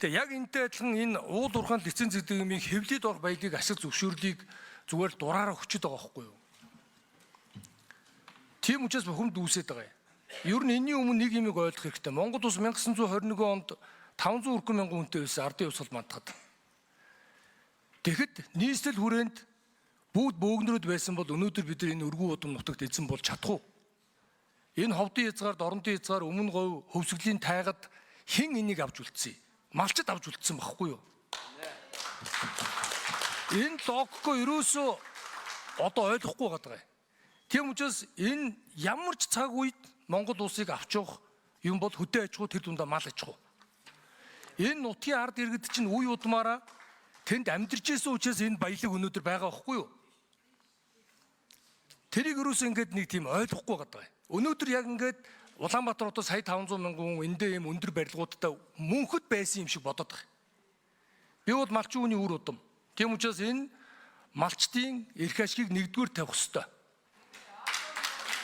Тэгээ яг энтэй адилхан энэ уул уурхайн лиценз гэдэг юмыг хэвлээд орох баялаг ашиг зөвшөөрлийг зүгээр л дураараа хүчээд байгаа байхгүй юу? Тийм учраас бухимд үүсээд байгаа юм. Ер нь энэний өмнө нэг юмыг ойлгох хэрэгтэй. Монгол улс 1921 онд 500 өргөн мянган хүнтэй байсан ардын явсгал мандахад. Тэгэхэд нийслэл хүрээнд бүгд бөөгнөрөд байсан бол өнөөдөр бид нар энэ өргөн удам нутагт эзэн болж чадах уу? Энэ ховдын хязгаар, дорнодын хязгаар, өмнө говь хөвсгөлийн тайгад хэн энийг авч үлдсэн? Малчид авч үлдсэн байхгүй юу? Энэ логикоо ерөөсөө одоо ойлгохгүй байгаа юм. Тийм учраас энэ ямар ч цаг үед Монгол улсыг авч явах юм бол хөдөө аж ахуй тэр дундаа мал аж ахуй. Энэ нутгийн ард иргэд чинь үе удмаараа тэнд амьдарч исэн учраас энэ баялаг өнөөдөр байгаа байхгүй юу? Тэрийг ерөөсөө ингээд нэг тийм ойлгохгүй байгаа юм. Өнөөдөр яг ингээд Улаанбаатар хотод сая 500 мянган хүн эндээ ийм өндөр барилгуудтай мөнхөд байсан юм шиг бодоод байгаа. Би бол малчин хүний үр удам. Тийм учраас энэ малчдын эрх ашгийг нэгдүгээр тавих ёстой.